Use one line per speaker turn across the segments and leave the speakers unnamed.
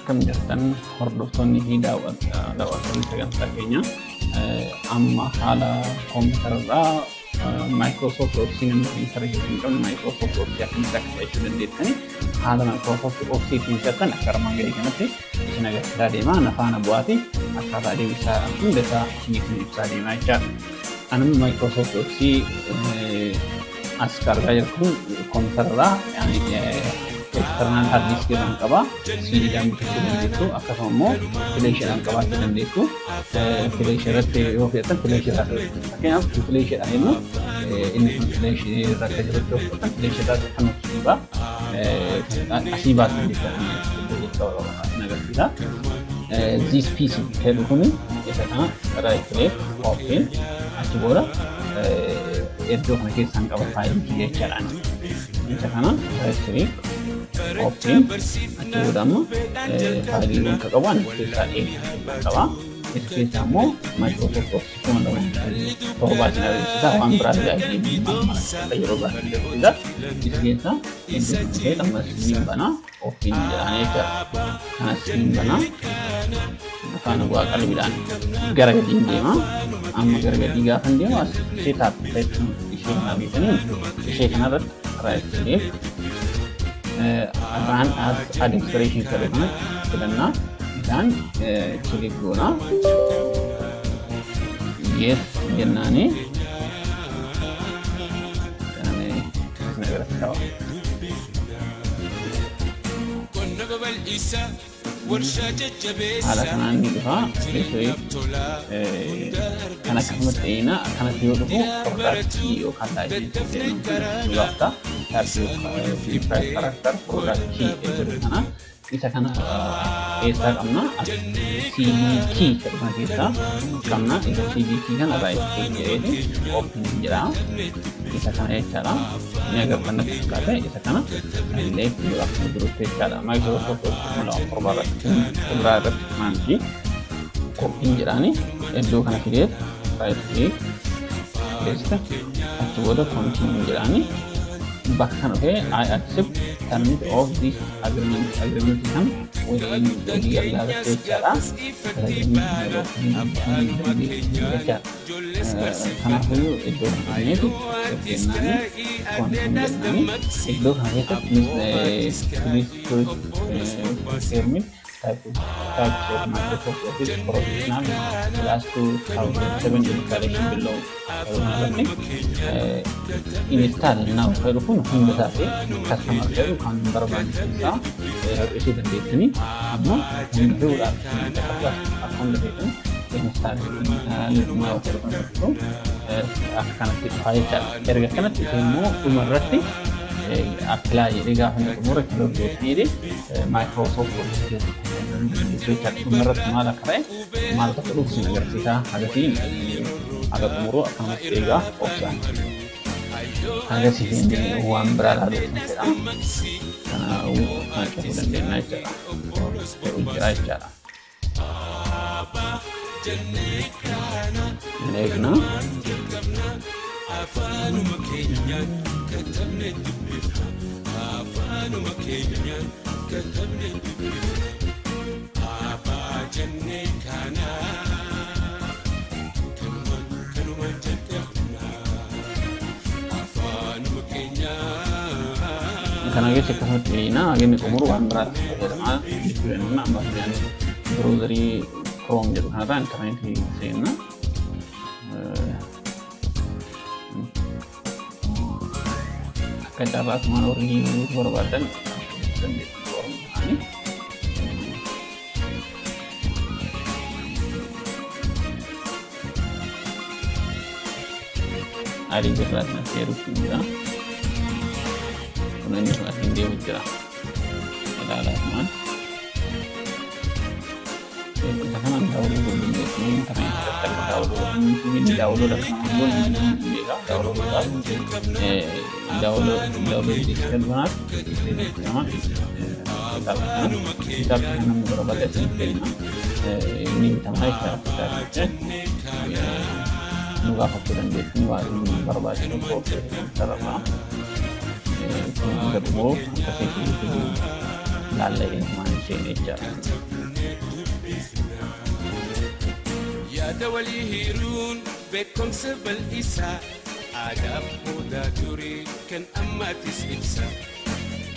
Akkam jirtan, hordoftoonni fi daawwattoonni sagantaa keenya? Amma haala kompiitararraa Microsoft Office, namni kompiitara hin qabne Microsoft Office akkamitti akka fe'achuu dandeettani, haala Microsoft Office ittiin fe'attan akka armaan gadii kanatti isin agarsiisaa deema. Na faana bu'aati, akkaataa adeemsa hunda isaa isiniif ibsaa deemaa jechaadha. Anuma Microsoft Office as argaa jirtu kompiitararraa external hard disk irraan qaba. CD-dhaan bitachuu dandeessu, akkasuma immoo fileeshiidhaan qabaachuu dandeessu. Fileeshii irratti yoo fe'atan fileeshii irraa, fakkeenyaaf fileeshiidhaan jennu, inni kun fileeshii irra akka jirutti yoo fudhatan, fileeshii irraa kan nuti ba'a. Asii baasuu jechuudha agarsiisa. This PC jedhu kun isa kana right click, open, achi booda iddoo kana keessaan qaba faayilii jechaadhaan. Isa kana right click, open, achi booda amma faayiliiwwan akka qabu ani keessaa eeguu qaba. Isa keessaa immoo Microsoft Office 2007 isin agarsiisa. Waan biraa illee yeroo biraa agarsiisa. Isa keessaa iddoo kana ta'e ammas niin banaa, open jedhaan jechaadha. Kanas niin banaa, afaan bu'aa qalbiidhaan gara gadiin deema. Amma gara gadii gaafa deemu as setup jechuun ishee kana beekanii ishee kanarratti right click, run as administration jedhu kana filannaa, isaan click goona. Yes jennaani. Isin agarsiisa.
Qonna babal'isaa, warshaa jajjabeessaa.
Haala kanaan ni dhufa. Kan akkasumatti eeyina akkanatti yoo dhufu product yookaan license nu gaafata. Character product key jedhu kana, isa kana keessaa qabna. CD key jedhu kana keessaa qabna. Isa CD key kana right click jedheeti open jedha. Isa kana jechaadha. Ni agartan natti fakkaate. Isa kana illee yeroo akkuma jirutti jechaadha. Microsoft Office 2007 irratti fuulduraa irratti kanaan qophiin jedhaani iddoo kana fideet right click, paste, achi booda continue jedhaani. Bakka kana dhufee I accept terms of this agreement, agreement kan waliin walii galaa jechaadha. Jechaadha. Kanaafuu iddoo kana dhufneetu jennaani continue jennaani iddoo kana keessatti please choose termin types of Microsoft Office Professional Plus 2007 installation below irratti install now jedhu kun hunda isaati. Customer jedhu kan barbaanne keessaa hir'isuu dandeessanii, amma hunda fe'uudhaaf akka hunda feetan install now jedhu kan akka kanatti dhufaa jechaadha. Erga kanatti dhufee immoo dhuma irratti apply jedhee gaafa inni xumure close gootanii Microsoft Office keessatti jechaadha. Dhuma irratti maal akka ta'e, maal akka dhufu sin agarsiisa. Hagasiin haga xumuru akkanumatti eegaa, obsaan. Hagasiin waan biraa ilaaluuf fedha. Kana kana cufuu dandeenya jechaadha. Jedhu jira jechaadha. Hin eegna.
Afaanuma keenyaan katabne dubbifna, afaanuma keenyaan katabne dubbifna, abbaa jennee kana kanumaan kanumaan jalqabna afaanuma keenyaan.
Kana keessa akkasumatti eegnaa haga inni xumuru waan biraa fayyadamaa jechuu dandeenya. Amma browserii Chrome jedhu kanarraa intarneetii seenna. Akka carraa asumaan horii barbaadan dandeessu ta'anii. Adii birraatiin as eerutti jira. Kun inni sun asiin deemu jira. Ilaalaa asumaan. Isa kanaan download godhuu dandeessu. Intarneetii irratti akka download download akka goon beeka. Download godhaaf download download jedhu kanaaf nama kitaaba kana, kitaaba kana namni barbaade asiin kenna. Inni bitamaa jechaadha. Kitaabicha nu gaafachuu dandeessu, waan barbaachisu kompiitararraa. Kun hanga xumuruuf akkasii Laalla eenyumaan isheen jechaadha.
Yaada walii hiruun beekumsa bal'isaa, aadaa boodaa durii kan ammaatis ibsa.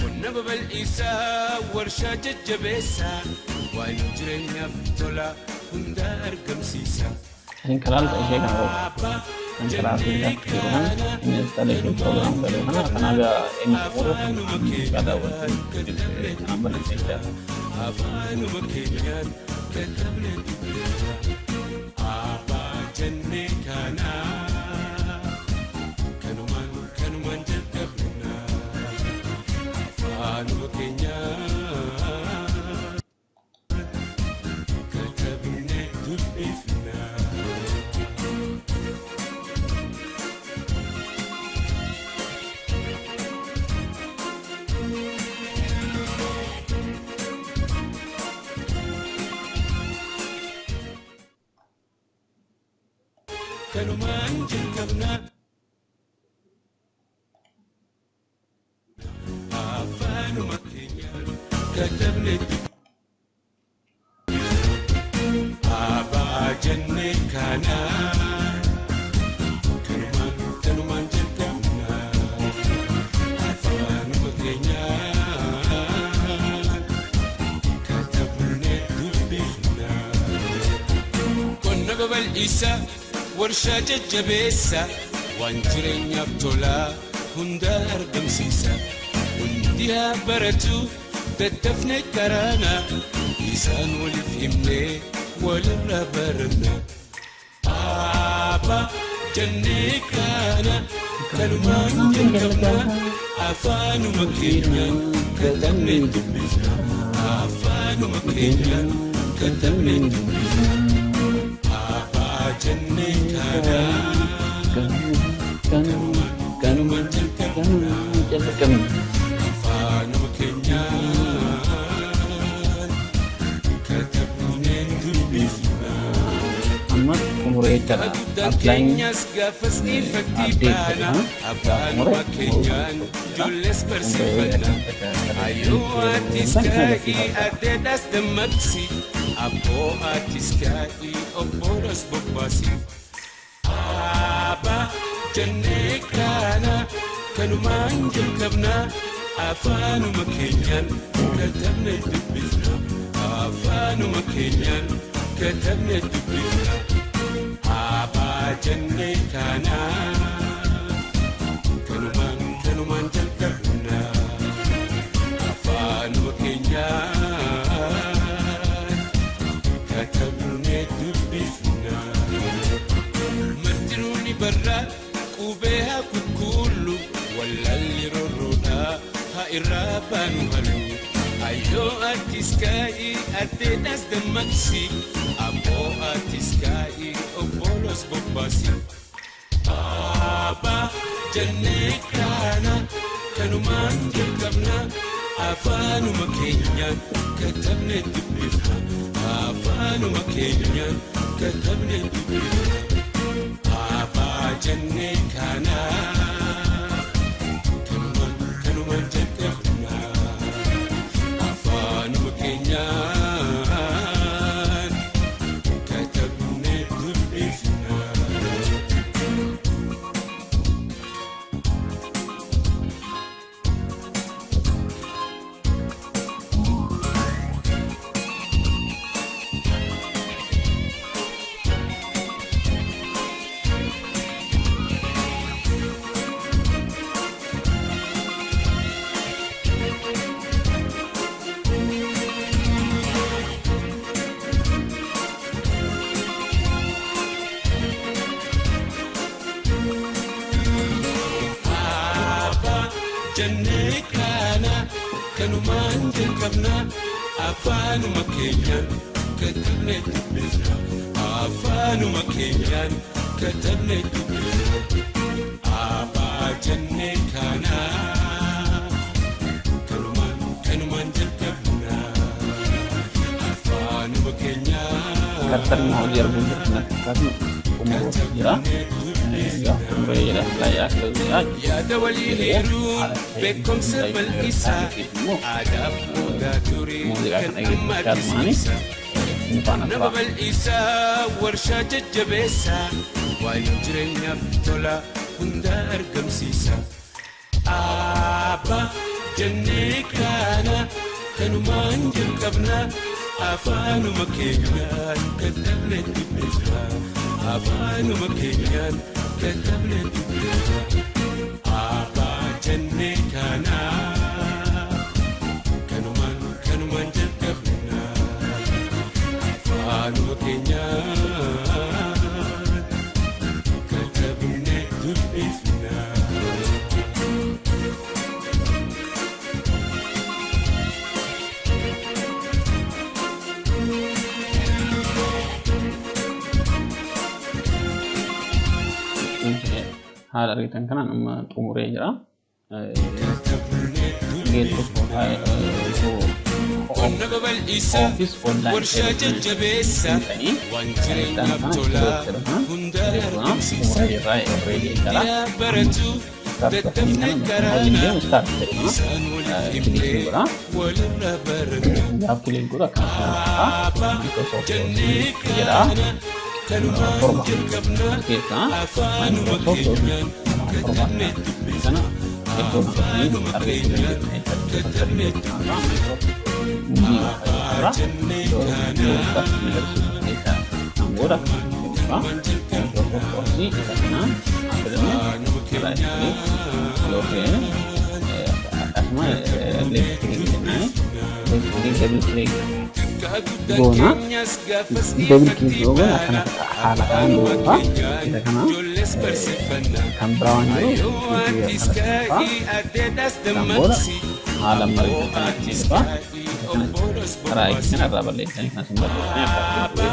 Qonna babal'isaa, warshaa jajjabeessaa, waan jireenyaaf tola hundaa argamsiisa.
Isin karaa ishee kana godhu. Kan karaa fuulduraatti jiru kana installation program jedhu kana kanaaf inni xumuru daawwachuu kanaan banadhe jechaadha.
Afaanuma keenyaan katabne dubbifna. Abbaa jennee kanaa kanumaan kanumaan jalqabna. Afaanuma keenyaan katabne dubbifna. Kanumaan jalqabna. Afaanuma keenyaan katabne. Abbaa jennee kanaa kanumaan kanumaan jalqabna. Afaanuma keenyaan katabne dubbifna. Qonna babal'isaa, warshaa jajjabeessa, waan jireenyaaf tolaa hunda argamsiisa. Hundi haa baratu, daddafne karaana, isaan waliif himnee walirraa baranna. Abbaa jennee kana kanumaan jalqabna. Afaanuma keenyaan katabne dubbifna. Afaanuma keenyaan katabne dubbifna. Abbaa jennee kana kanumaan jalqabna.
Jalqabna.
Afaanuma keenyaan katabne dubbifna.
Amma xumuree jechaadha.
Guddaan
Applying
keenyas gaafas ifatti
update
baana.
jedhama.
Afaanuma keenyaan ijoollees barsiifanna. Ayyuu atis kaa'ii, addeedhaas dammaqsi. Abboo atis kaa'ii, obboodhas bobbaasi. Abbaa jennee kana kanumaan jalqabna. Afaanuma keenyaan katabne dubbifna. Afaanuma keenyaan katabne dubbifna. Abbaa jennee kana kanumaan kanumaan jalqabna. Afaanuma keenyaan katabne dubbifna. Martinuu ni barraa, qubee haa kukkuullu, wallaalli rorroodhaa haa irraa baanu halu. Ayyoo atis kaa'ii, addeedhaas dammaqsi. Abboo atis kaa'ii, obboloos bobbaasi. Abbaa jennee kana kanumaan jalqabna. Afaanuma keenyaan katabne dubbifna. Afaanuma keenyaan katabne dubbifna. Abbaa jennee kana kanumaan kanumaan jalqabna. Afaanuma keenyaan katabne dubbifna. Abbaa jennee kana kanumaan jalqabna. Afaanuma keenyaan katabne dubbifna. Afaanuma keenyaan katabne dubbifna. Abbaa jennee kana kanumaan kanumaan jalqabna. Afaanuma keenyaan
Kartarri hojii arguu jirtu natti fakkaatu xumuruuf jira. Egaa xumuree jira, silaa close.
Yaada walii heeruun beekumsa bal'isaa, aadaaf aadaa turii
Muuziqaa
kan
kana dhaggeeffachaa tumaanii
ammaatisiisa.
nu faana
Nama
tura.
bal'isaa, warshaa jajjabeessaa, waan jireenyaaf tola hunda argamsiisa. Abbaa jennee kaana, kanumaan jalqabna, afaanuma keenyaan katabne dubbifna, afaanuma keenyaan katabne dubbifna. Abbaa jennee kaana, kanumaan kanumaan jalqabna, afaanuma keenyaan katabne dubbifna.
Haala argitan kanaan amma xumuree jira. Get
Qonna babal'isaa,
Office Online
warshaa jajjabeessaa, waan jireenyaaf tolaa hunda argamsiisa. Yaa baratu, daddafne karaana, isaan waliif himnee walirraa baranna.
Gaaf click godhu akkana
Abbaa
Microsoft
jennee
jedha.
kaana, kanumaan
Torba
jalqabna,
keessaa
afaanuma
Microsoft
keenyaan
torba
katabne dubbifna.
kana iddoo kanatti argachuu dandeenya jechuudha. Irraa iddoo agarsiisu kan booda Microsoft Office isa kana filannee right click yoo feene, akkasuma left click jennaan, left click, double click goona. Double click yoo goone akkana haala kanaan dhufa. Isa kana kan biraa waan jiru kan booda haala mariitan kanatti ni dhufa. Isa kana karaa kana irraa balleessanii kan isin barreessanii akka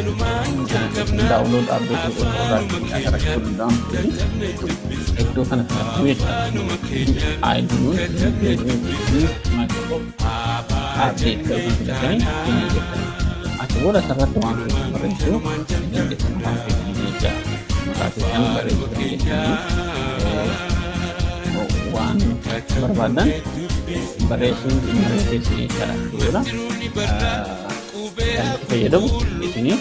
ni keessatti download update irraa argachuu danda'amu iddoo kana filattuu jechuudha. ID'n Microsoft update kan filatanii inni jettanii. Achi booda asirratti waan feetan barreessuu ni dandeessan, waan feetan jecha maqaa keessan barreessuu dandeessanii, waan barbaadan barreessuun barreessuu jechaadha. Booda kan itti fayyadamu isinii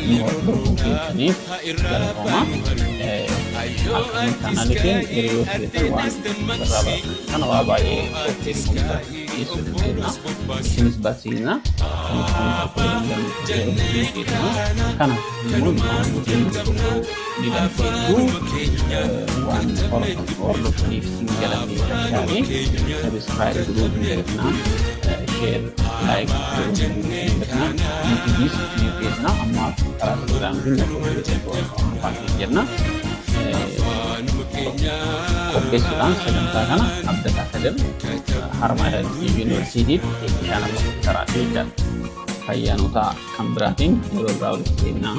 nu hordofuu keessaniif galatoomaa. Akkasuma chaanaalii keenya hiriyoota keessan waan irraa baratan kana waa baay'ee software kompiitara dhiyeessuu dandeenya. Isinis barsiisna. Kana immoo ni dandeessu. Waan hordoftaniif isin galateeffachaa, subscribe godhuu hin dagatinaa, share, like godhuu hin dagatinaa. YouTubeis ni dhiyeessina, amma karaa Telegiraamiitiin afaan jenna. Qopheessuudhaan sagantaa kana Abdataa Kadir, Harmaayaa Yuunivarsiitiitti teeknishaana kompiitaraati jechaadha. Fayyaanota kan biraatiin yeroo biraa walitti deemnaa.